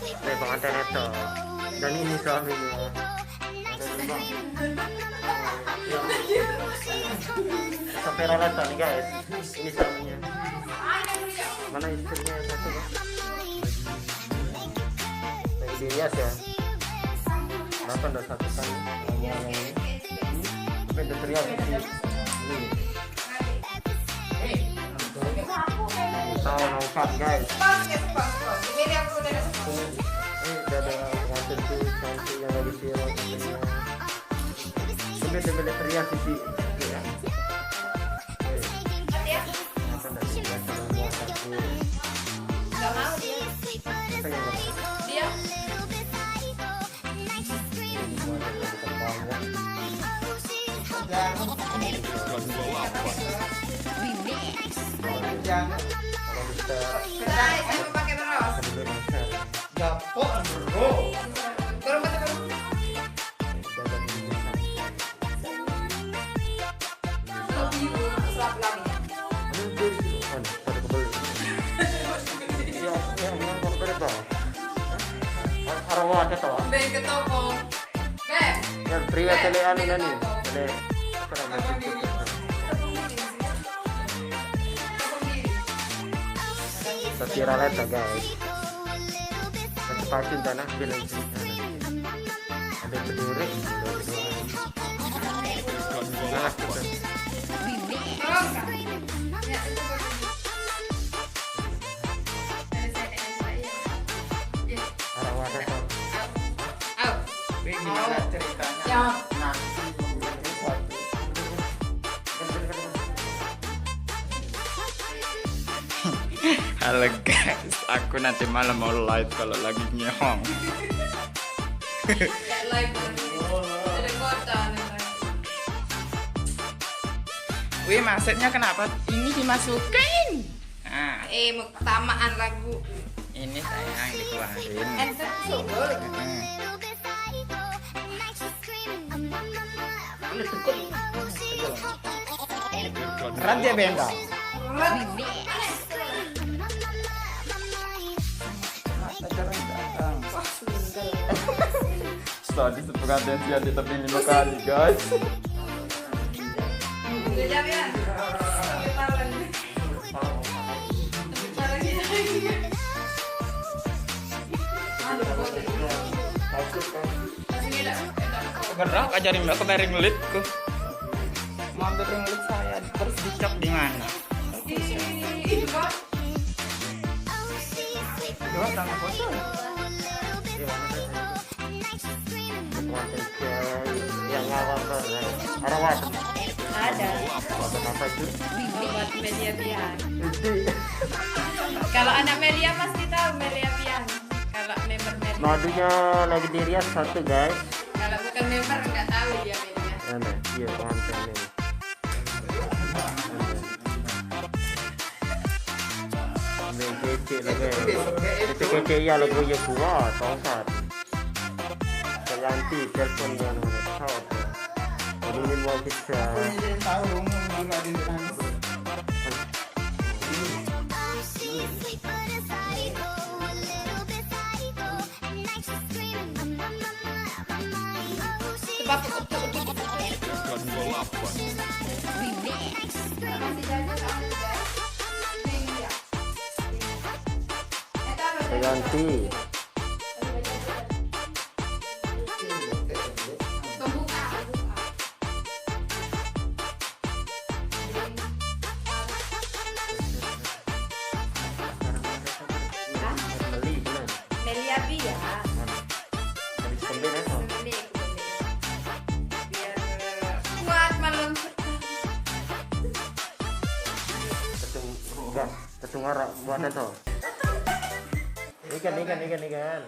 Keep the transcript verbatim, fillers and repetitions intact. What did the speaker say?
Ini pengantin itu. Dan ini suaminya. Sampai rata nih, guys. Ini suaminya. Mana istrinya yang satu, ya? Lagi dirias, ya. Kenapa nggak satu kan? Yang ini. Tapi udah teriak sih. Ini. Tahu, no fun, guys. Ini udah ada pengantin tuh, cantik yang lagi viral katanya. Tapi dia boleh teriak sih, ya. Kenapa nggak teriak sama buat aku? Nggak mau dia. Pengen apa? Dia. Kalau bisa Guys, aku pakai terus. Gapo, bro. Turun ke turun. Lebih selap lagi. Ada kebelet. Ya, ya, yang kok kereta. Arawa ada tau. Beng ke toko. Beng. Ya, pria tele anu nani. Tele. Apa namanya? Tapi ralet lah, guys. Pacu-pacu tanah bilang cerita. Ada berdiri. Nah, gitu. Arawa ada tau. Au. Wih, gimana ceritanya? Ya. Nah, Halo guys, aku nanti malam mau live kalau lagi nyehong. Kayak live dari kota nih. Wih, maksudnya kenapa ini dimasukin? Nah, Eh, mau tamaan lagu. Ini sayang dikeluarin. Enter solo. Hmm. Berat dia benda. Tadi sepengantin dia di tepi lima kali, guys. Udah jam ya? Gerak ajarin aku dari ngelitku. Mau ambil ring light saya terus dicap di mana? Dua tangan kosong. Pengantin cewek yang ngawal tuh. Arawa. Ada. Apa itu? Obat media pian. Itu. Kalau anak media pasti tahu media pian. Kalau member media. Madunya lagi dirias satu, guys. Kalau bukan member nggak tahu dia media. Mana? Iya, pengantin nih. Main kecil lagi. Itu kecil ya lagu ya kuat, tongkat. Ganti telepon yang nomor satu. Ini mau kita. Aku yang tahu dong, gila di nangis. Sebab Ganti. Beli, benar. Melia Bia. Dari Sembel ya, Tom? Biar kuat malam. Ketung, enggak, ketung arak buat itu. Ikan, ikan, ikan, ikan.